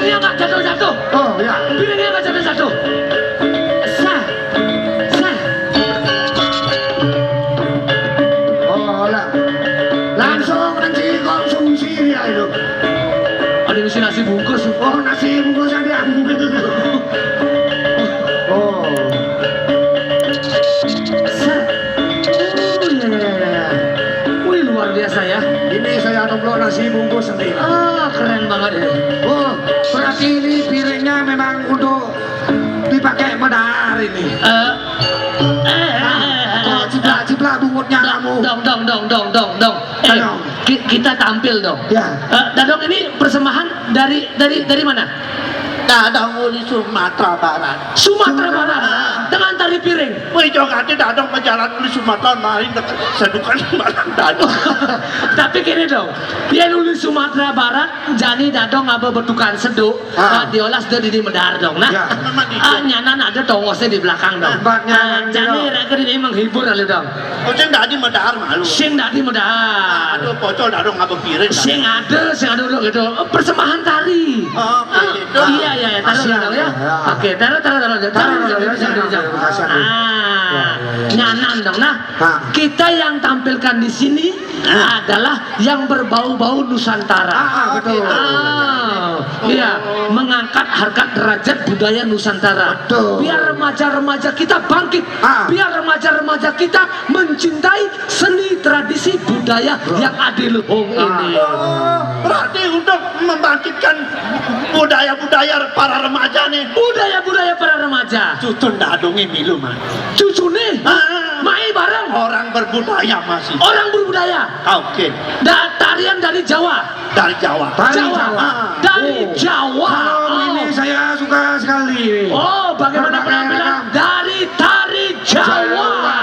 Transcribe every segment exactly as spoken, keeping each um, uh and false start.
Piringnya nggak jatuh-jatuh. Oh, ya. Piringnya nggak jatuh-jatuh. Sah. Sah. Oh, lah. Langsung nanti konsumsi dia itu. Ada mesti nasi bungkus. Oh, nasi bungkus aja. Oh. Sah. Oh, iya, iya, iya, iya. Wih, luar biasa ya. Ini saya nemplok nasi bungkus sendiri. Ah, keren banget ini. Oh, berarti ini piringnya memang untuk dipakai medar ini. Eh, eh, eh, eh, eh, eh. Kalau ciplak-ciplak bungutnya kamu. Dong, dong, dong, dong, dong, dong. Eh, ki-, kita tampil dong. Ya. Eh, Dadong, ini persembahan dari, dari, dari mana? Dadong uli Sumatera Barat. Sumatera Barat. Ah. Dengan tari piring. Wih, jong ati Dadong berjalan uli Sumatera, main dekat sedukan barang Dadong. Tapi gini dong, ya uli Sumatera Barat, jani Dadong apa betukan seduk, ah, diolas deh di medar dong. Nah, ya. Memang di ah, nyanan ada tongosnya di belakang dong. Nah, nyanan ah, jani dong. Raga ini menghibur lalu dong. Oh, sing dadi medar malu. Sing dadi medar. Aduh, pocol Dadong apa piring. Sing ada, sing ada dulu gitu. Oh, persembahan tari. Oh, ah, gitu. Iya, iya, iya, taruh, taruh, ya. Oke, taruh, taruh, taruh, taruh, taruh, taruh, taruh, taruh, taruh, taruh. Ah, nyanan dong. Nah, kita yang tampilkan di sini adalah yang berbau-bau Nusantara. Ah, betul. Ah, iya, mengangkat harkat derajat budaya Nusantara. Betul. Biar remaja-remaja kita bangkit, biar remaja-remaja kita mencintai seni tradisi budaya yang ada di Lehong ini. Oh, berarti untuk membangkitkan budaya-budaya para remaja nih. Budaya-budaya para remaja. Cucun Dadong ini lu, Mas. Cucune? Ah. Mai bareng. Orang berbudaya masih. Orang berbudaya. Oke. Da-, tarian dari Jawa. Dari Jawa. Tari Jawa. Jawa. Ah. Dari Jawa. Kalau ini saya suka sekali. Oh, bagaimana penampilan dari tari Jawa? Jawa.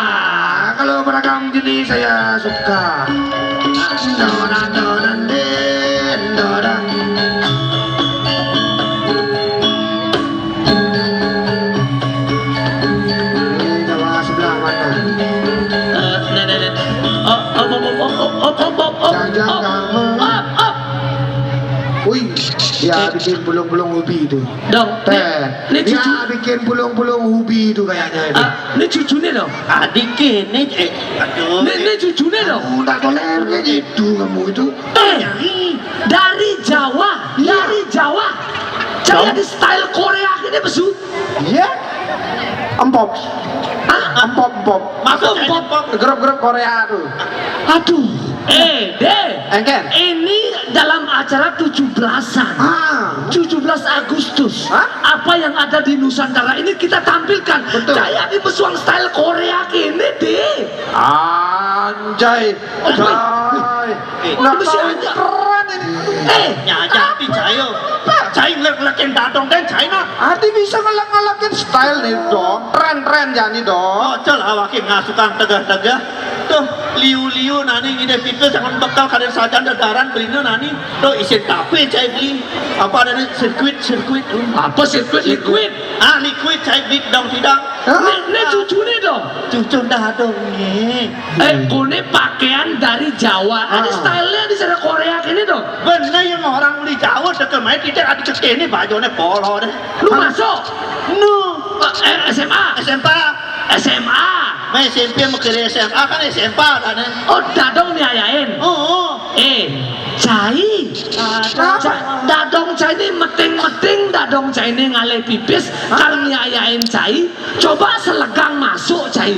Kalau beragam gini saya suka. Dora, dora, den, dora. Ini Jawa sebelah mana? Eh, nah, nah, nah. Oh, oh, oh, oh, oh, oh, oh, oh, oh, oh, oh, oh, oh. Wih, dia bikin bulung-bulung ubi itu. Dong, ini, ini cucu. Dia bikin bulung-bulung ubi itu kayaknya itu. Ah, ini cucune dong. Adik ini, eh, aduh. Ini, ini cucune dong. Aduh, tak tolerir itu kamu itu. Eh, dari Jawa, dari Jawa. Saya di style Korea ini, besu. Iya. Empop. Hah? Empop, empop. Masuk empop. Grup-grup Korea tuh. Aduh. Eh, Deh. Engken. Ini dalam acara tujuh belasan. Ah. Tujuh belas Agustus. Hah? Apa yang ada di Nusantara ini kita tampilkan. Betul. Saya di besuang style Korea ini, Deh. Anjay. Jai. Eh, nah, keren ini. Eh, nyajak di Jayo. Cai ngelek-ngelekin Dadong dan China. Adi bisa ngelek-ngelekin style nih dong. Tren-tren jani dong. Ocol awake ngasukan tegah-tegah. Tuh, liu-liu nani ngide pipis jangan bekal kaden sajan dedaran belinya nani. Tuh, isin tape cai beli. Apa ada nih sirkuit, sirkuit. Apa sirkuit liquid? Ah, liquid cai beli dong tidak. Hah? Nih, nih cucu nih dong. Cucu Dadong nih. Eh, kone pakaian dari Jawa. Ada stylenya di sana Korea kene dong. Bener yang orang beli Jawa dekat main kita ada cek ini bajunya polo deh. Lu masuk? Nu. Eh, S M A. S M P. S M A. Main S M P mau kiri S M A kan S M P kan. Oh, Dadong diayain. Oh. Eh, cai. Ca-, Dadong cai ini meting-meting, Dadong cai ini ngalih pipis, kar niayain cai. Coba selegang masuk, Cai.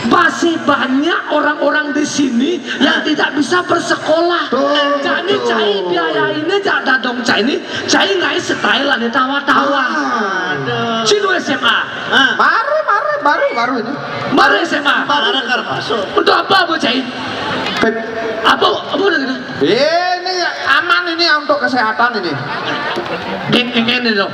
Masih banyak orang-orang di sini yang tidak bisa bersekolah. Betul, Cai ini, betul. Cai biaya ini, jak Dadong Cai ini, Cai ngai style ane tawa-tawa. Aduh. Sinu S M A. Baru, baru, baru, baru ini. Baru S M A. Baru kar masuk. Untuk apa, Bu Cai? Apa, apa udah gitu? Ini aman ini untuk kesehatan ini. Geng, geng, geng ini loh.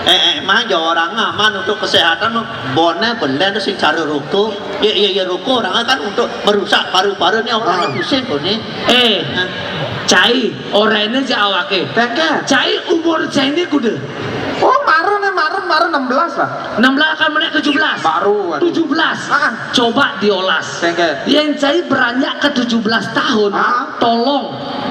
Eh, eh, emang ya orang aman untuk kesehatan, bonnya belen sing cari ruko. Ya, ya, ya, ruko orangnya kan untuk merusak paru-paru nih, orang pusing kok nih. Eh, Cai, orang ini aja awake. Tengke. Cai umur Cai ini kuda. Oh, marun ya, marun, marun enam belas lah. Enam belas kan menek tujuh belas. Baru, aduh. Tujuh belas. Ah. Coba diolas. Tengke. Yang Cai beranjak ke tujuh belas tahun, tolong.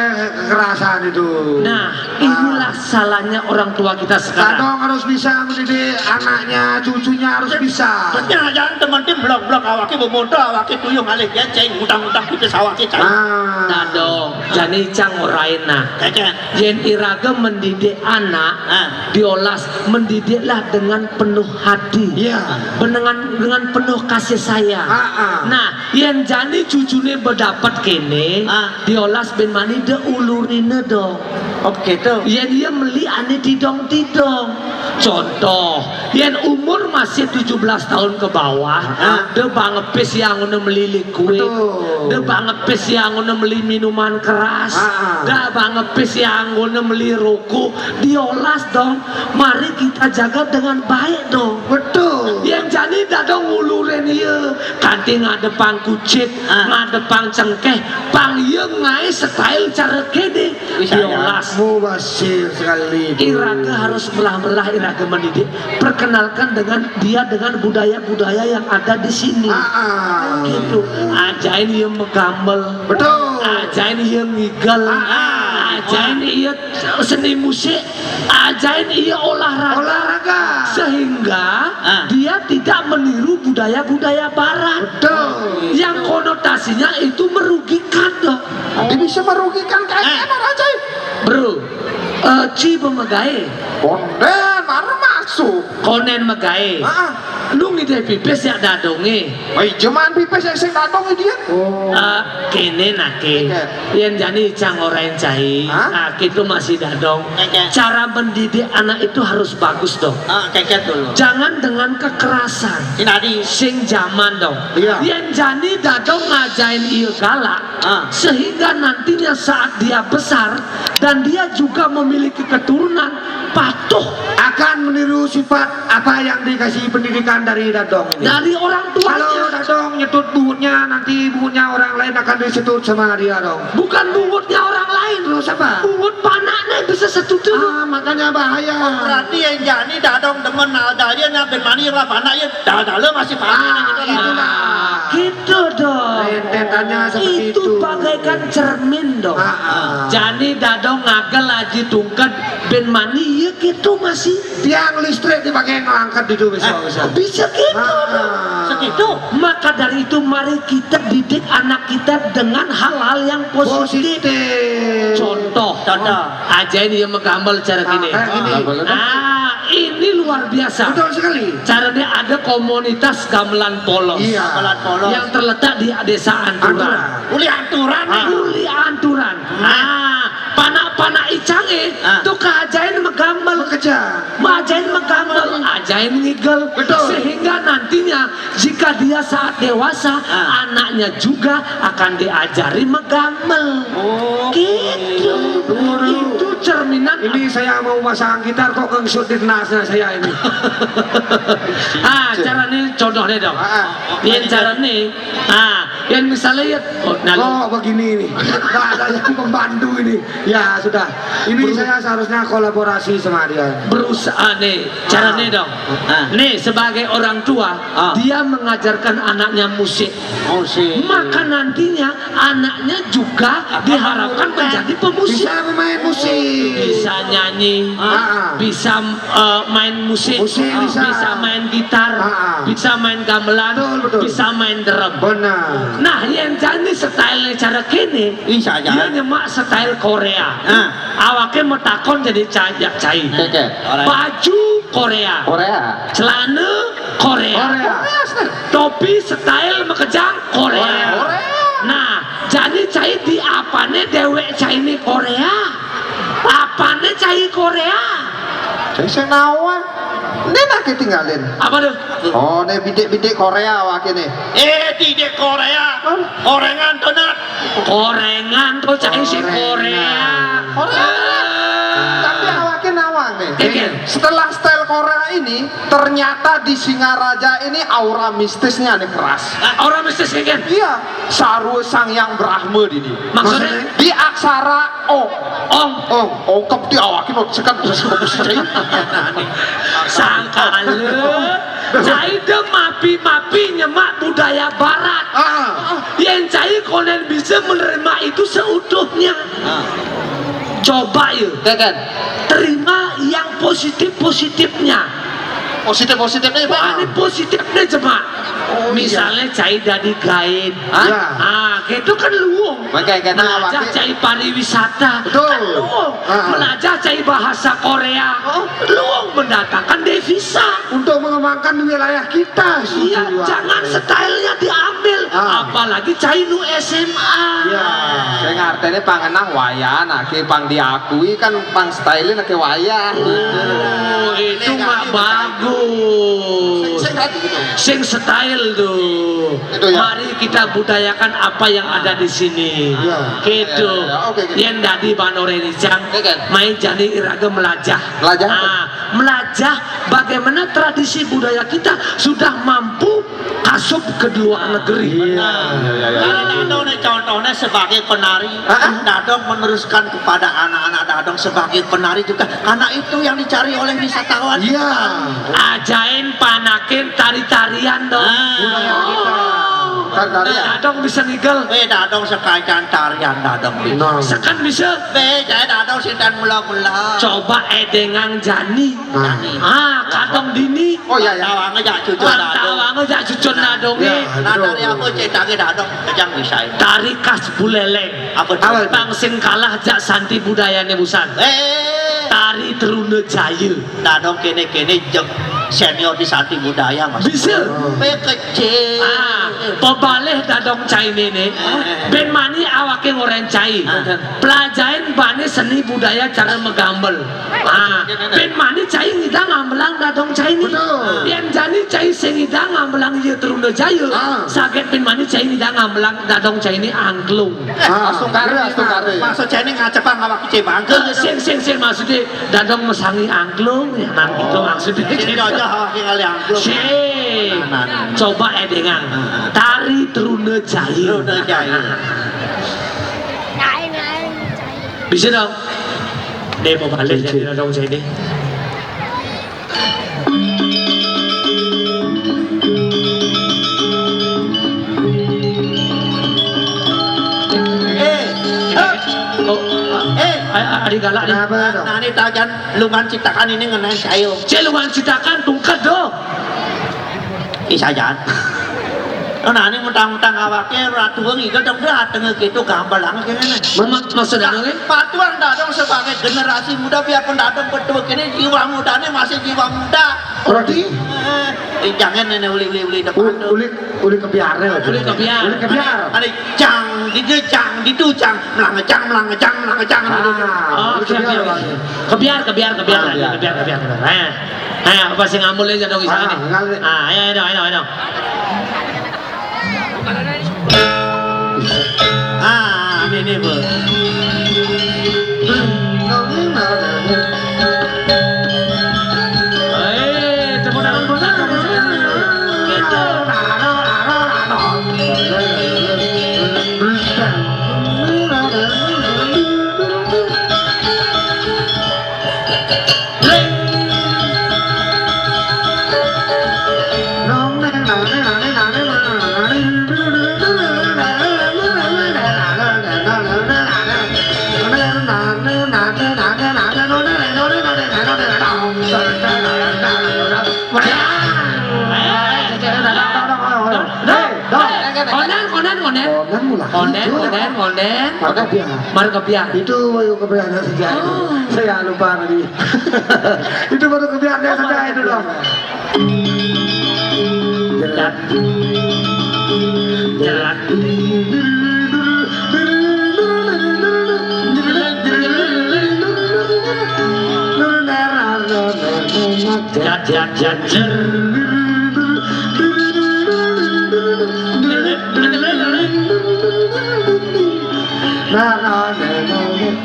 boleh kekerasan itu. Nah, inilah salahnya orang tua kita sekarang. Dadong harus bisa mendidik anaknya, cucunya harus bisa. Berarti anak jalan teman tim blok-blok awake bemotor awake tuyung alih dia ceng utang-utang pipis awake cai. Ah. Dadong, jani cang orahin nah. Keket. Yen iraga mendidik anak, Ah. diolas, mendidiklah dengan penuh hati. Iya. Dengan, dengan penuh kasih sayang. Ah, ah. Nah, yen jani cucune bedapat kene, Ah. diolas ben mani de ulurine dong. Oke tuh. Yen ia meli ane tidong-tidong. Contoh, yen umur masih tujuh belas tahun ke bawah, Ah. de bangepis yang guna meli liquid, Betul. de bangepis yang guna meli minuman keras, Ah, ah. de bangepis yang guna meli rokok, diolas dong. Mari kita jaga dengan baik dong. Betul. Yang jani dadong ngulurin ia, kanti ngadepang kucit, Ah. ngadepang cengkeh, pang ia ngai style cara kene. Bisa, ya. Diolas. Mubazir sekali itu. Iraga harus melah-melah iraga mendidik. Perkenalkan dengan dia dengan budaya-budaya yang ada di sini. Ah, ah. Gitu. Ajain ia megambel. Betul. Ajain ia ngigel. Ah, ah. Ajain ia seni musik. Ajain ia olahraga. Olahraga. Sehingga Ah. dia tidak meniru budaya-budaya barat. Betul. Yang konotasinya itu merugikan dong. Nanti bisa merugikan kayak Eh. apa aja. Bro, eh, ci be megae. Konden baru masuk. Konen megae. Ah. Nu ngidih pipis ya dadonge. Woi, cuman pipis yang sing dadong dia. Oh. Eh, kene nake. Oke. Yen jani cang orahin cai. Hah? Nah, itu masih dadong. Oke. Cara mendidik anak itu harus bagus dong. Ah, keket dulu. Jangan dengan kekerasan. Ini tadi. Sing jaman dong. Iya. Yen jani dadong ngajain ia galak, Ah. sehingga nantinya saat dia besar dan dia juga memiliki keturunan patuh Akan meniru sifat apa yang dikasih pendidikan dari dadong ini. dari orang Kalau tuanya. dadong nyetut buhutnya, nanti buhutnya orang lain akan disetut sama dia dong. Bukan buhutnya orang lain. Terus apa? Buhut panaknya bisa setuju. Ah, makanya bahaya. Berarti yang jani dadong demen nadal dia nah ben mani lah panak ya dadal masih panak Ah, gitu lah. itulah. Gitu dong. Rentetannya seperti Itu itu. Bagaikan cermin dong. Ah, ah. Jani dadong ngagel aji tungked ben mani ya gitu masih. Tiang listrik dipakai ngelangkat itu bisa, Eh. bisa. Bisa gitu dong. Ah. Segitu. Maka dari itu mari kita didik anak kita dengan hal-hal yang positif. Positif. Contoh, Contoh. Ajain ia megambel cara Ah, kene. kayak gini. Ah, ini luar biasa. Betul sekali. Caranya ada komunitas gamelan polos Iya. Gamelan polos. Yang terletak di desa Anturan. Anturan. Uli aturan nih. Uli Anturan. Nah, panak-panak icange Ah. tuh keajain megambel. Bekerja. Ajain megambel, ajain ngigel. Betul. Sehingga nantinya jika dia saat dewasa, Ah. anaknya juga akan diajari megambel. Oh. Gitu. Guru. Itu cerminan. Ini saya mau pasang gitar kok ngengsut di tenasnya saya ini. Ah, caranya contohnya dong. Ah, ah. Yang caranya, ah, yang misalnya ya, oh, nah, Oh, begini nih. Nggak ada yang membantu ini. Ya sudah. Ini Bro. Saya seharusnya kolaborasi sama dia. Berusaha nih, caranya Ah. dong. Ah. Nih, sebagai orang tua, Ah. dia mengajarkan anaknya musik. Musik. Maka nantinya anaknya juga diharapkan menjadi pemusik. Bisa memain musik. Bisa nyanyi, Ah. bisa eh, main musik, Musik bisa. Bisa main gitar, Ah. Bisa main gamelan, Betul, betul. Bisa main drum. Benar. Nah, yang jadi style cara kene, Bisa aja. Dia nyemak style Korea. Ah. Awake metakon jadi cajak cai. Oke. Baju Korea. Korea. Celana Korea. Korea. Topi style mekejang Korea. Korea. Nah, jadi cai di apane dewek cai ini Korea? Apane cai Korea? Sing nawang. Né nak tinggalin. Apa tuh? Oh, né bidik-bidik Korea awaké né. Eh, bidik Korea. Hah? Korengan to, Nat. Korengan to, cai sing Korea. Korea. Tapi awaké nawang né. Iya. Setelah style Korea ini, ternyata di Singaraja ini aura mistisnya né keras. Ah, aura mistis, kan? Iya, sarwa Sang Hyang Brahma di ini. Maksudnya? Di aksara Ong. Ong. Ong, ongkep di awaké, no, sekat, sekat, sekat. Sangkala, cai dé mapi-mapi nyemak budaya barat. Ah. Yén cai konden bisa menerima itu seutuhnya. Ah. Coba ya. Terima yang positif-positifnya. Positif-positifnya apa? Bukan positifnya cuma. Oh, iya. Misalnya cai dadi gaén. Hah? Iya. Ah, gitu kan luung. Makanya kata melajah awaknya cai pariwisata. Betul. Kan luung. Ah. Melajah cai bahasa Korea. Oh. Luung mendatangkan devisa. Untuk mengembangkan wilayah kita. Iya, jangan stylenya diambil. Ah. Apalagi cai nu S M A. Iya. Sing artinya pangenah wayah, nah, ki pang diakui kan pang style-nya ke wayah. Oh, itu mah bagus. Sing, sing style tuh. Itu ya. Mari kita budayakan apa yang ada di sini. Iya. Gitu. Iya, iya, iya. Oke, oke. Yén dadi banoré nicang, iya kan? Mai jani iraga melajah. Melajah apa? Ah, melajah bagaimana tradisi budaya kita sudah mampu kasup ke luar negeri. Iya. Iya, iya, iya. Kalau Dadong nih contohnya sebagai penari, Dadong meneruskan kepada anak-anak Dadong sebagai penari juga. Karena itu yang dicari oleh wisatawan. Iya. Ajain panakin tari-tarian dong. Nah. Budaya kita. Tari-tarian. Dadong bisa ngigel. Eh, Dadong sekalian tarian Dadong. Nah. Sekan bisa. Bé, jani Dadong sinten mula-mula. Coba édéngang jani. Nah. Ah, kadong dini. Oh, iya, iya. Tawangé jak cucun Dadong. Tawangé jak cucun Dadongé. Iya, nah, betul. Tari apa cétangé Dadong? Kejang bisa. Tari khas Buléléng. Apa tuh? Apa tuh? Pang sing kalah jak Santi Budayané busan. Eh. Tari Truna Jaya. Dadong kéné-kéné jek senior di Santi Budaya, Mas. Bisa. Bé kecil. Ah, pebalih Dadong cainé né. Eh. Bén mani awaké ngoréng cai. Ah. Pelajain bané seni budaya cara megambel. Ah, bén mani cai ngidang ngambelang Dadong cainé. Betul. Yén jani cai sing ngidang ngambelang Iya Truna Jaya. Ah. Sagét bén mani cai ngidang ngambelang Dadong cainé angklung. Ah, astungkara, astungkara. Maksud cainé ngacepang awak cai bangké. Sing, sing, sing, maksudnya Dadong mesangi angklung, ya, nah, gitu maksudnya. Sing jajah awak ngalih angklung. Sing. Nah, nah, nah. Coba édéngang. Ah. Tari Truna Jaya. Truna Jaya. Bisa dong. Dé mau balik jadi Dadong sini. Eh, eh. Oh, eh. Ari galak nih. Kenapa, dong? Nah, ini tajan lungan citakan ini ngenai saya. Cé lungan citakan tungked doh. Ih, sajan. Nah, ini mentang-mentang awaké ratu ngiga dong, dateng gitu, gampang banget ini. Mak-, maksud Dadong, eh? Patuan Dadong sebagai generasi muda, biarpun Dadong betul kini, jiwa mudanya masih jiwa muda. Berarti? Eh, jangan ini uli-uli depan tuh. Uli, uli kebiar ya. Uli kebiar. Uli kebiar. Ada cang di dia, cang di tu, cang melang, cang melang, cang melang, cang. Ah, uli kebiar. Oke, oke. Kebiar, kebiar, kebiar, kebiar, kebiar. Nah, nah, apa sih ngambil aja dong, ah, ini? Ah, ayo, ayo, ayo, ayo. Ah, ini, ini, Bu. Eh, tepuk tangan, Bu. Gitu. Konden, konden, konden. Konden, konden, konden. Marga Biar. Marga Biar. Itu baru kebiarnya saja itu. Oh. Saya lupa tadi. Itu baru kebiarnya saja itu dong. Jelat. Jelat. Jat, jat, jat, jer.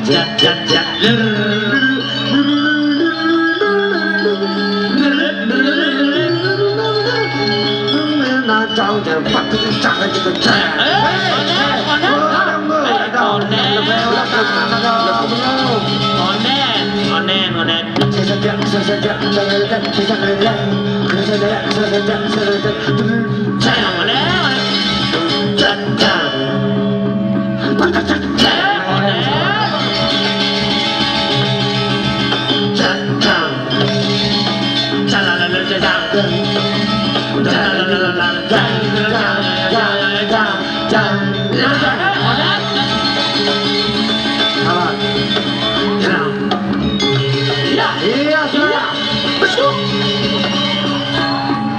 Jat, jat, jat, jer. Eh, onen, onen. Eh, onen. Onen, onen, onen. Apa? Iya. Iya, iya. Betul.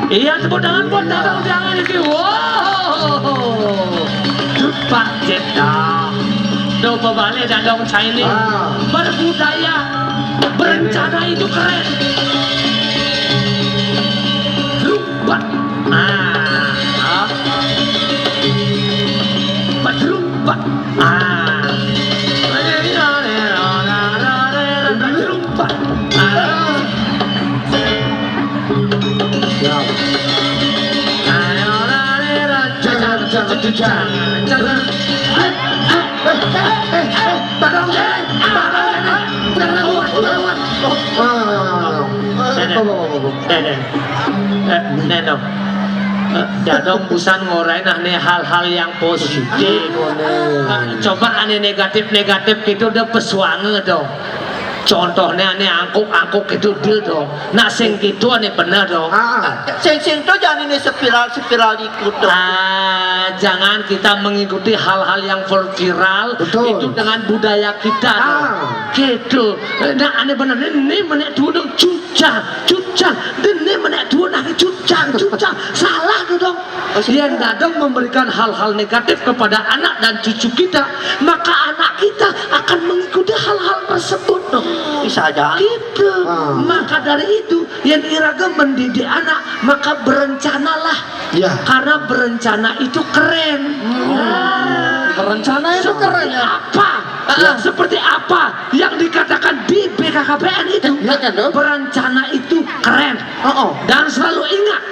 Iya, tepuk tangan buat Dadong, jangan iki. Wow. Pak Jeta. Do bebale Dadong Chinese. Ah. Berbudaya, berencana itu keren. Rumpak. Ah, ah. Pak Rumpak. Ah. Pak Rumpak. Ah. Ya. Jangan, jangan, jangan. Eh, eh, eh, eh, eh, Dadong, Deng. Dadong, Deng. Dadong, Deng. Dadong. Eh, Dadong busan ngorain ané hal-hal yang positif. Eh, coba ané negatif-negatif gitu, udah pesuange dong. Contohnya ané angkuk-angkuk gitu, dia dong. Nak sing gitu ané bener dong. Ah. Sing, sing to jangan ini spiral-spiral ikut dong. Ah, jangan kita mengikuti hal-hal yang viral. Betul. Itu dengan budaya kita dong. Ah. Gitu. Eh, nah, ané bener. Ini, ini menek dulu dong. Cucang, cucang. Ini menek dulu nah, cucang, cucang. Salah tuh dong. Oh, salah. Yang Dadong memberikan hal-hal negatif kepada anak dan cucu kita, maka anak kita akan mengikuti hal-hal tersebut dong. Bisa aja. Gitu. Ah. Maka dari itu, yang iraga mendidik anak, maka berencanalah. Ya. Karena berencana itu keren. Hmm. Nah, berencana itu keren, ya. Seperti apa? Ya. Seperti apa yang dikatakan di B K K B N itu? Ya, kan, dong? Berencana itu keren. Oh, oh. Dan selalu ingat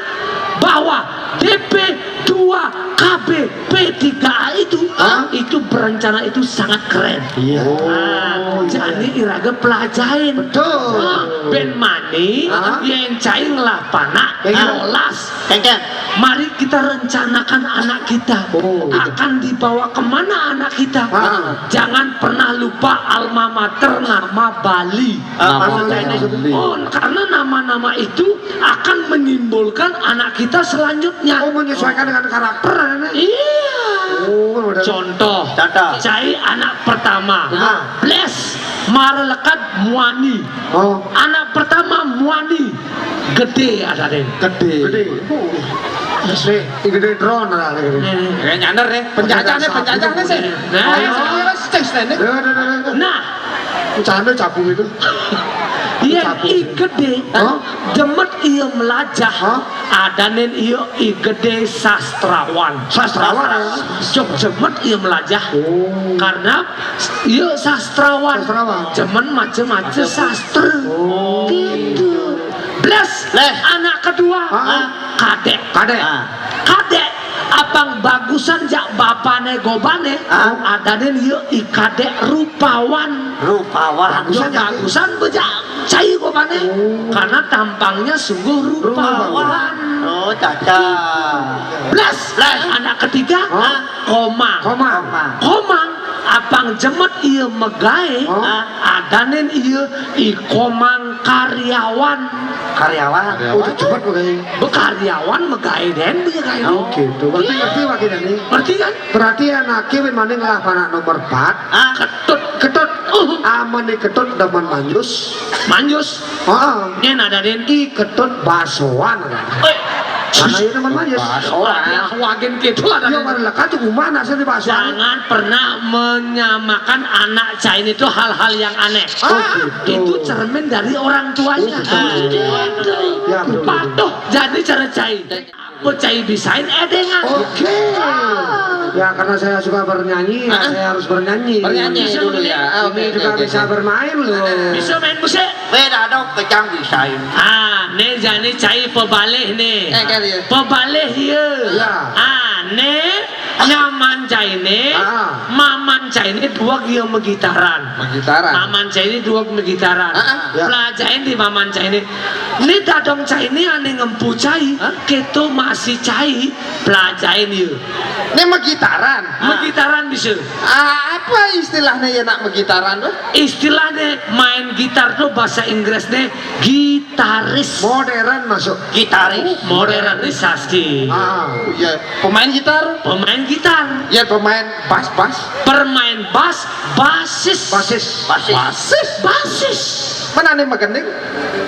bahwa D P dua K B P tiga A itu, hah? Itu berencana itu sangat keren. Iya. Nah, oh, iya. Jadi iraga pelajain. Betul. Nah, ben mani, hah? Yén cai ngelah panak, iya, ngolas. Kengkeng. Mari kita rencanakan anak kita. Oh. Akan dibawa kemana anak kita? Ah. Jangan pernah lupa alma mater nama Bali. Ah, nama maksudnya ini. Bali. Oh, karena nama-nama itu akan menyimpulkan anak kita selanjutnya. Oh, menyesuaikan dengan karakter, ini? Iya. Oh, udah. Contoh, contoh. Cai anak pertama. Ah. Bles, mara lekad muani. Oh. Anak pertama muani. Gedé adané. Gedé. Gedé. Oh. Nih, gedé drone lah, gedé. Nih, nih. Ya, nyander nih. Penjajah nih, penjajah nih sih. Nah. Ayo, ayo, sih, sih, nih. Ya, udah, udah, udah. Nah. Canda cabung itu. Yén cabung. I Gedé, hah? Jemet iya melajah. Hah? Adané iya I Gedé sastrawan. Sastrawan, ya? Jog jemet iya melajah. Oh. Karena iya sastrawan. Sastrawan. Jemen maca-maca sastra. Oh. Gitu. Blas, leh, anak kedua, hah? Kadék. Kadék. Ah. Kadék, apang bagusan jak bapané gobané, ah, adané iya I Kadék rupawan. Rupawan. Bagusan, ya, bagusan bejak cai gobané. Oh. Karena tampangnya sungguh rupawan. Rupawan. Oh, caca. Blas, blas, anak ketiga, hah? Komang. Komang. Komang. Komang, apang jemet iya megaé, hah? Adané iya I Komang karyawan. Karyawan. Oh, itu jemet megaé. Bekaryawan megaé dén, megaé. Oh, gitu. Berarti, iya, ngerti, Pak Kidani? Ngerti, kan? Berarti anaké wit maning lah anak nomor empat. Ah. Ketut. Ketut. Uh. Amané Ketut demen manjus. Manjus. Heeh. Yén adané I Ketut basoan, kan? Eh. Anak itu namanya. Pas orang. Wagen gitu ada. Iya, mana lekat tuh gimana sih di bahasa? Jangan pernah menyamakan anak cai ini itu hal-hal yang aneh. Oh, gitu. Itu cermin dari orang tuanya. Oh, gitu. Gitu. Ya, betul, betul. Patuh jadi cara cai. Apa cai bisain édéngan. Oke. Ya, karena saya suka bernyanyi, ya, saya harus bernyanyi. Bernyanyi dulu ya. Ini juga bisa bermain loh. Bisa main musik? Beda dong, kejang bisain. Ah, né jani cai pebalih né. Eh, kan, iya. Pebalih, iya. Ya. Ah, né nyaman cai né, maman cai né duweg ya magitaran. Magitaran. Maman cai né duweg magitaran. Ah, ah. Ya. Plajahin di maman cai né. Né dadong cai né ané ngempu cai, kéto masih cai, plajahin ya. Né magitaran. Magitaran bisa. Ah, apa istilahnya ya nak magitaran tuh? Istilahnya main gitar tuh bahasa Inggrisnya gitaris. Modern masuk. Gitaris. Modernisasi. Ah, iya. Pemain gitar. Pemain gitar. Ya, pemain bas, bas. Pemain bas, basis. Basis. Basis. Basis. Mana nih magending?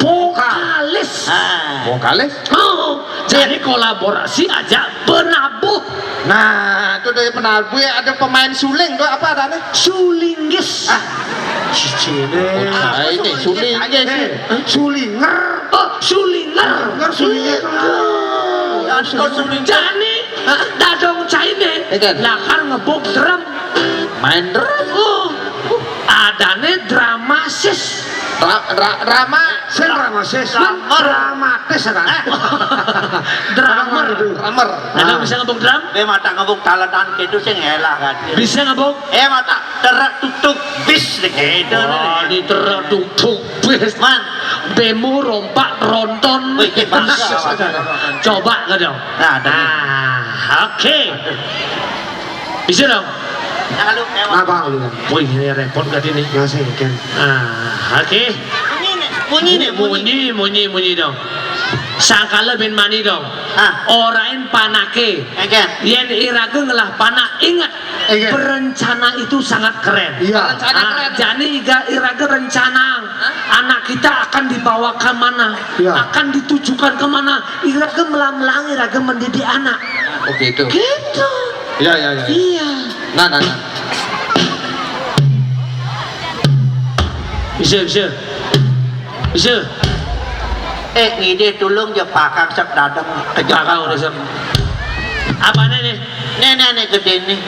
Vokalis. Ah. Vokalis. Oh, jadi kolaborasi aja penabuh. Nah, itu dari penabuh ya, ada pemain suling tuh, apa adanya? Sulinggis. Ah, cicine. Oh, ini suling aja sih. Eh, sulinger. Oh, sulinger. Sulinger, sulinger. Jani dadong cainé lakar ngebuk drum. Main drum. Oh, adané dramasis. Ra-, ra-, rama. Sing dramasis. Drummer. Dramatis kan. Drummer. Drummer. Ada bisa ngebuk drum? Bé mata ngebuk talenan gitu sing élah kan. Bisa ngebuk? Eh, mata terek tutup bis gitu. Wah, ini terek tutup bis. Man. Bemu rompak ronton. Wih, iki bangga. Coba nggak dong? Nah, ada nih. Nah, oke. Bisa dong? Nah, lu, eh, Abang lu kan. Wih, ini repot gak ini? Masih kan. Ah, oke. Bunyi nih, bunyi nih, bunyi. Munyi, munyi, munyi dong. Sangkala bin mani dong. Ah. Orahin panaké. Oke. Yén iraga ngelah panak, inget. Oke. Berencana itu sangat keren. Iya. Berencana keren. Jani iraga rencana anak kita akan dibawa ke mana, akan ditujukan ke mana, iraga melang-melang, iraga mendidik anak. Oke, itu. Gitu. Iya, iya, iya. Iya. Nah, nah, nah. Bisa, bisa. Bisa. Eh, ngidih tulung ja pakak sep dadeng kejak. Pakak udah sep. Apane nih? Nih, nih, nih, gedé nih.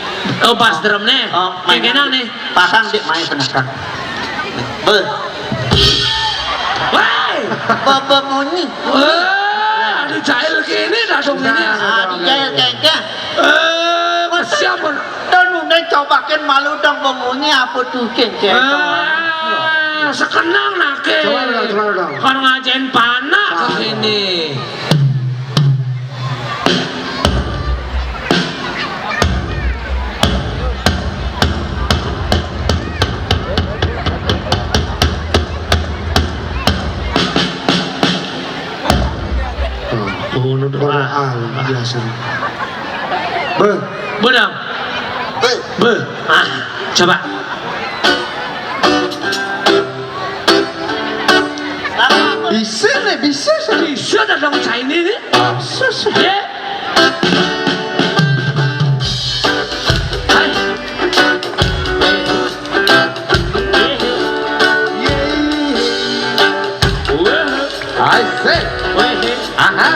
Oh, pas drum nih. Oh, main. Kengkenang nih. Pasang dik main penekan. Beuh. Woi! Bapa munyi. Wah, aduh, jahil gini dah dong ini. Ah, di jahil kengkeng. Eh, siapa? Dan udah cobakin malu dong, bapa munyi apa tuh, kengkeng? Ah, sekenang nake. Coba dong, coba dong. Kan ngajen panak ke sini. Oh, menurut orang biasa. Beuh. Beuh dong. Beuh. Ah, coba. Bisa nih, bisa sih. Bisa dah dong, Chinese nih. Bisa sih. Ya. Hai. Hai, sih. Weh. Aha.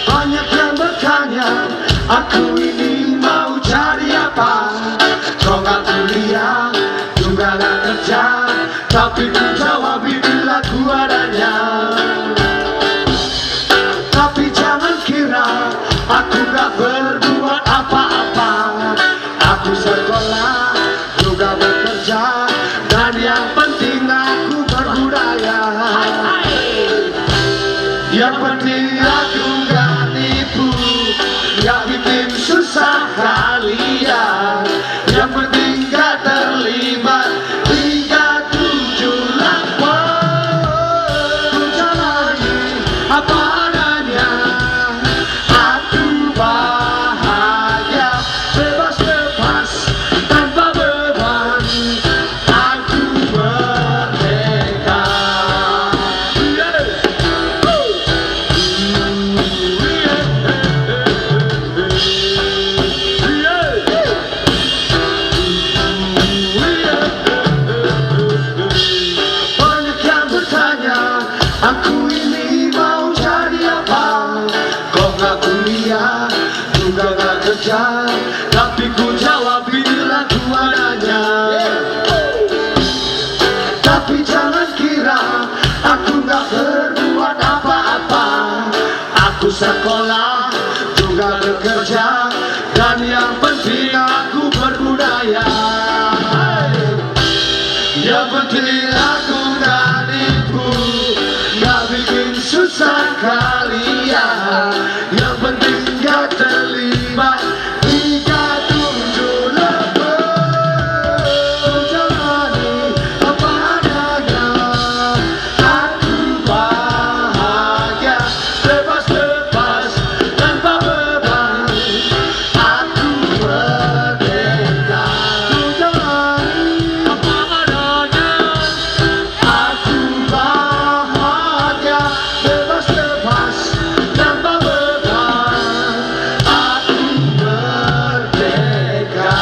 Banyak yang bertanya, aku ini mau cari apa? Kau nggak kuliah, juga nggak kerja, tapi ku jawab itulah ku adanya. Tapi jangan kira aku nggak berbuat apa-apa. Aku sekolah, juga bekerja, dan yang penting aku berbudaya. Yang penting aku nggak nipu, nggak bikin susah kalian. Yang penting nggak terlibat hingga tujuh lapor. Ku jalani apa adanya. Aku bahagia, bebas lepas, tanpa beban. Aku merdeka. Sekolah juga bekerja, dan yang penting aku berbudaya. Yang penting aku dan ibu nggak bikin susah kalian. Yang penting nggak terlibat tiga tujuh lebur. Jalani apa adanya. Aku bahagia, bebas-bebas, tanpa beban. Aku merdeka, ku jalani apa adanya. Aku bahagia, bebas-bebas, tanpa beban. Aku merdeka.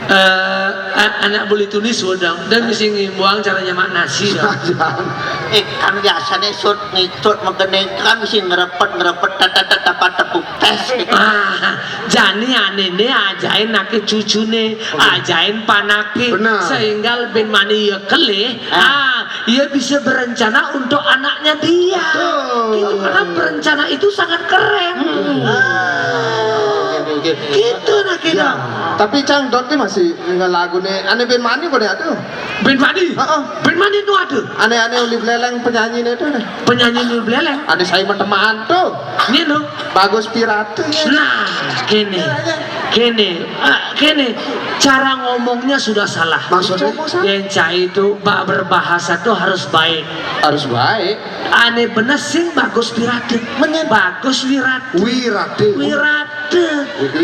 Eh, a- anak buli tunis sudah, dan mesti ngimbuang caranya mak nasi dah. Eh, kan biasanya sut ngitut megene kan mesti ngerepet ngerepet tetetet dapat tepuk tes gitu. Ah, jani ane ne ajain nake cucune, ajain panake, benar, sehingga bin mani ya kelih. Ah, ia bisa berencana untuk anaknya dia. Betul. Gitu, karena berencana itu sangat keren. Hmm. Ah. Oke, oke, oke. Gitu, nah, gitu. Ya, tapi Cang Dot ini masih ngelagu nih. Ane bin mani pada ada? Bin mani? Heeh. Bin mani itu ada. Ane-ane uli beleleng penyanyi itu nih. Penyanyi uli beleleng? Ada saya teman tuh. Ini tuh. Bagus Pirate ya. Nah, kene, kene, ah, kene, cara ngomongnya sudah salah. Maksudnya? Yang cai itu bak berbahasa tuh harus baik. Harus baik. Ane bener sing Bagus Pirate. Menyen- Bagus Wirate. Wirate. Wirate.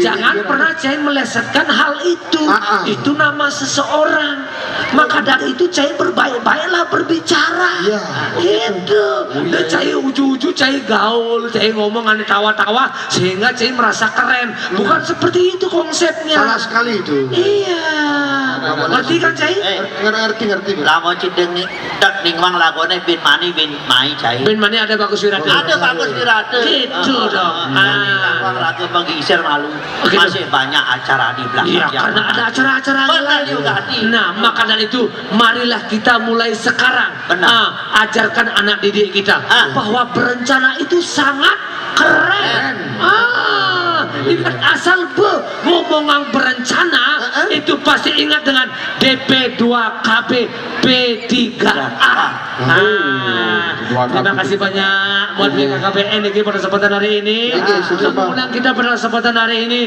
Jangan pernah cai melesetkan hal itu. Ah, ah. Itu nama seseorang. Maka dari itu cai berbaik-baiklah berbicara. Iya. Gitu. Dia cai uju-uju cai gaul, cai ngomong ane tawa-tawa sehingga cai merasa keren. Bukan seperti itu konsepnya. Salah sekali itu. Iya. Ngerti kan cai? Eh, ngerti, ngerti, ngerti. Lamun cideng ni, tek ningwang lagone bin mani bin mai cai. Bin mani ada Bagus Wirate. Ada Bagus Wirate. Gitu dong. Ah. Ningwang lagu penggisir malu. Gitu. Masih banyak acara di belakang. Iya, karena ada acara-acara lain. Nah, maka dari itu, marilah kita mulai sekarang. Benar. Ah, ajarkan anak didik kita bahwa berencana itu sangat keren. Keren. Ah, ingat asal be ngomongan berencana itu pasti ingat dengan D P dua K B P tiga A. Ah, terima kasih banyak buat B K K B N ini pada kesempatan hari ini. Iya, sama-sama. Mudah-mudahan kita pada kesempatan hari ini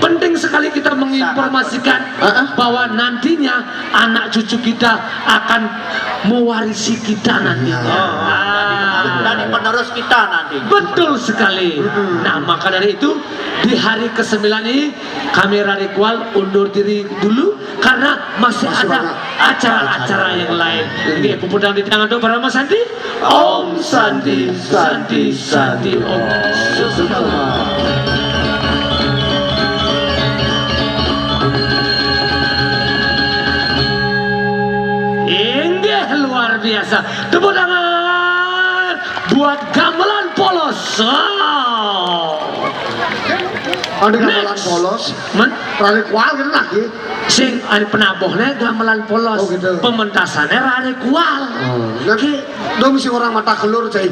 penting sekali kita menginformasikan bahwa nantinya anak cucu kita akan mewarisi kita nantinya. Ah. Jadi penerus kita nanti. Betul sekali. Nah, maka dari itu di hari kesembilan ini kami Rari Kual undur diri dulu karena masih ada acara-acara yang lain. Oke, pupudang di tangan tu para Mas Santi. Om Santi, Santi, Santi, Om. Inggih, luar biasa. Tepuk tangan buat gamelan polos. Wow. Ada gamelan polos. Men? Rari Kual gitu lagi. Sing ada penabuhnya gamelan polos. Oh, gitu. Pementasannya Rari Kual. Oh, nah, dong si orang mata kelur cai.